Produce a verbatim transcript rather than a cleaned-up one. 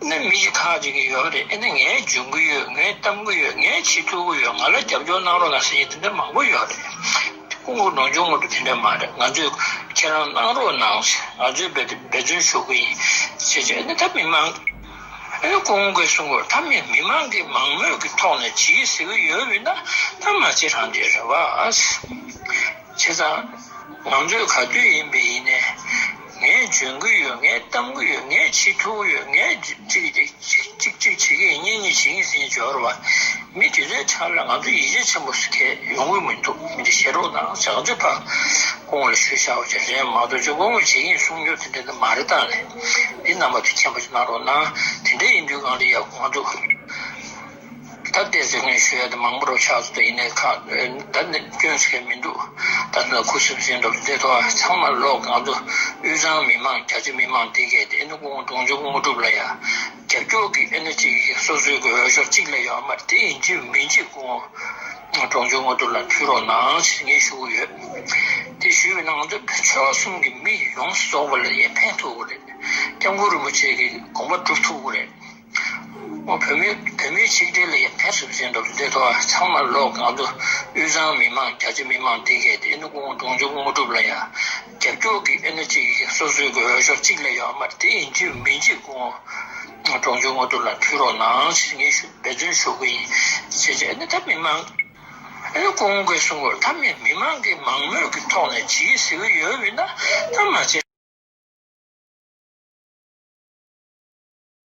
ནི་མི་ཞིག་ཁག་ཅིག་གིས་ཡོད་རེད། ཨེ་ནི་ངས་འཇོན་གི་ཡོད། ངས་གཏམ་གི་ཡོད། ངས་བྱེད་ཐུབ་ཀྱི་ཡོད། ང་ལ་རྒྱབ་སྐྱོར་གནང་རོགས་གནང་ཟེར་མཁན་དེ་འདྲ་མང་པོ་ཡོད་རེད། སྐུ་ངོ་གདོང་མཆོང་དངོས་གྲུབ་དེ་འདྲ་མ་རེད། ང་ཚོས་ཁྱེད་རང་གནང་རོགས་གནང་། ང་ཚོས་འབད་འབད་བརྩོན་ཞུ་གི་ཡིན་ཞེས་བྱས། ཨེ་ནི་ད་མི་མང་ཨེ་ནི་སྐུ་ངོ་གིས་གསུང་གི་ཡོད། ད་མི་མི་མང་གིས་མང་མོས་ཀྱི་ཐོག་ནས་བྱེད་ཟེར་གི་ཡོད་མིན་ན། ད་མ་བྱེད་རང་བྱེད་རེད་བ། བྱས་ཙང་ང་ཚོས་ག་དུས་ཡིན་པ་ཡིན་ནའི། ངས་འཇོན་གི་ཡོད། ངས་གཏམ་གི་ཡོད། ངས་བྱེད་ཐུབ་ཀྱི་ཡོད། ངས་ཅིག་ཅིག་ཅིག་ཅིག་ཅིག་བྱེད་ཀྱི་ཡིན། གཉིས་གཉིས་བྱེད་ཀྱི་ཡིན་ཟེར་མཁན་ཅིག་ཡོད་རེད་བ། མི་དེ་ཚོའི་ཆ་ལ་ང་ཚོ་ཡིད་ཆེས་ཆེན་པོ་ཞིག་གང་ཡང་ཡོང་གི་མི་འདུག། མི་དེ་ཤེས་རོགས་གནང་། ང་ཚོས་ཕར་སྐུ་ངོ་ལ་ཞུས་བཞག་པ་ཅིག་རེད་མ་གཏོགས། ཅིག་སྐུ་ངོ་བྱེད་ཀྱི་ཡིན་གསུང་རྒྱུ་དེ་འདྲ་དེ་མ་རེད། ད་ལས་འདི་རྣམ་པ་ཚོས་མཁྱེན་པ་ཅིག་གནང་རོགས་གནང་། དེ་འདྲ་ཡིན་དུས་སྒང་ལ་ཡ་ང་ཚོ་ད་བལྟས་ཚེ་ངས་ཞུ་ཡ་དེ་མང་པོ་རུ་ཆགས་སོང་། དེ་ཡིན་ནའི་ཁ་ད་ནི་སྐྱོན་ཟེར་མཁན་མི་འདུག། ད་ནི་ཁུ་སིམ་སིམ་འདྲ་བོ་འདི་ཐོག་ཚང་མ་ལོག། ང་ཚོ་དབུས་གཙང་མི་མང་། རྒྱ་ཆེ་མི་མང་དེ་གས་དེ་ནི་སྐུ་ངོ་གདོང་མཆོང་དངོས་གྲུབ་ལ་ཡ་རྒྱབ་སྐྱོར་གྱི་ཨེ་ནི་ཅིག་སོ་སོའི་གི་འོས་ཤོག་གཅིག་ལས་ཡོད་མ་རེད། དེ་ཡིན་གཅིག་མིན་གཅིག་སྐུ་ངོ་གདོང་མཆོང་དངོས་གྲུབ་ལ་ཕུལ་རོགས་གནང་ཞེས་ངས་ཞུ་གི་ཡོད། དེ་ཞུས་པའི་ནང་དུ་ཆོལ་གསུམ་གྱི་མི་ཡོངས་སུ་རྫོགས་པ་ལ་ཡང་ཕན་ཐོགས་ཀྱི་རེད། སྐྱབས་མགོན་རིན་པོ་ཆེ་གི་དགོངས་པ་སྒྲུབ་ཐུབ་ཀྱི་རེད། འོ། བོད་མི་བོད་མིའི་ཆིག་སྒྲིལ་ལ་ཡང་ཕན་སུམ་ཚན་འགྲོ་བསྡད་དོ། ཚང་མ་ལོག། ང་ཚོ་དབུས་གཙང་མི་མང་། རྒྱ་ཆེ་མི་མང་དེ་གས་དེ་ནི་སྐུ་ངོ་གདོང་མཆོང་དངོས་གྲུབ་ལ་ཡ་རྒྱབ་སྐྱོར་གྱི་ཨེ་ནི་ཅིག་སོ་སོའི་གི་འོས་ཤོག་གཅིག་ལས་ཡོད་མ་རེད། དེ་ཡིན་གཅིག་མིན་གཅིག་སྐུ་ངོ་གདོང་མཆོང་དངོས་གྲུབ་ལ་ཕུལ་རོགས་གནང་ཞེས་ངས་ཞུ་འབད་བརྩོན་ཞུ་གི་ཡིན་ཞེས་བྱས་ནས། ད་མི་མང་ཨེ་ནི་སྐུ་ངོ་གིས་གསུང་གི་ཡོད། ད་མི་མི་མང་གིས་མང་མོས་ཀྱི་ཐོག་ནས་བྱེད་ཟེར་གི་ཡོད་མིན་ན། ད་མ་བྱེད།